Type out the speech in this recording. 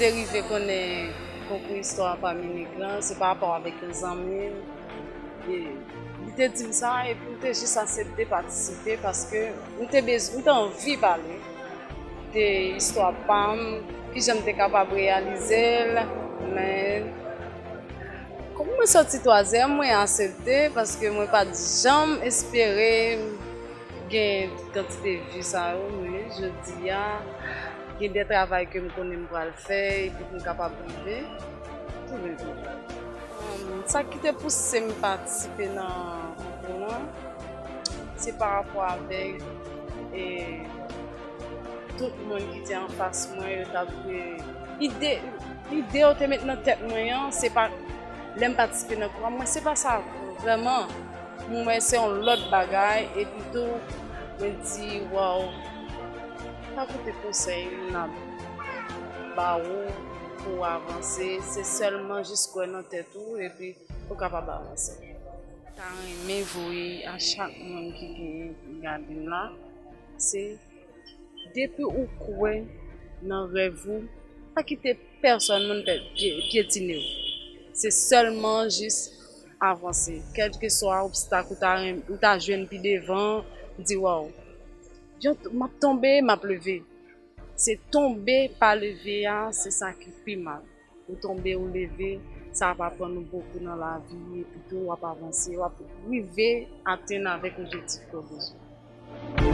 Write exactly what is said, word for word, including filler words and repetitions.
Te rive konnen konkou istwa pa minik lan, se pa rapò avèk yon zanmi m. E li te di m sa, epi m te jis aksepte patisipe, paske m te bezwen, m te anvi pale de istwa pa m, kijan m te kapab reyalize l, men kòm mwen sòti twazyèm, mwen aksepte, paske mwen pa t janm espere gen tout kantite vi sa yo, men jodi a, gen de travay ke m konnen m pral fè, epi pou m kapab rive tounen konkou. Sa ki te pouse m patisipe nan konkou lan, se pa rapò avèk, e, tout moun ki te anfas mwen, yo t ap, e, ide, ide yo te met nan tèt mwen an, se pa, lè m patisipe nan konkou, mwen, se pa sa vrèman. Mwen wè se yon lòt bagay, epi tou, mwen di, waw, pa koute konsèy m ap ba ou pou w avanse, se sèlman jis kwè nan tèt ou, epi ou kapab avanse. Ta renmen voye a chak moun ki genyen ki gade m la, se depi ou kwè nan rèv ou, pa kite pèsòn moun pye- pyetine w. Se sèlman jis avanse. Kèlkeswa obstak ou ta, ren- ou ta jwenn pi devan, di, waw, yon, m ap tonbe, m ap leve. Se tonbe pa leve a, se sa ki pi mal. Ou tonbe, ou leve, sa ap aprann ou bokou nan lavi, epi tou w ap avanse, w ap rive atenn avèk objektif ke w bezwen.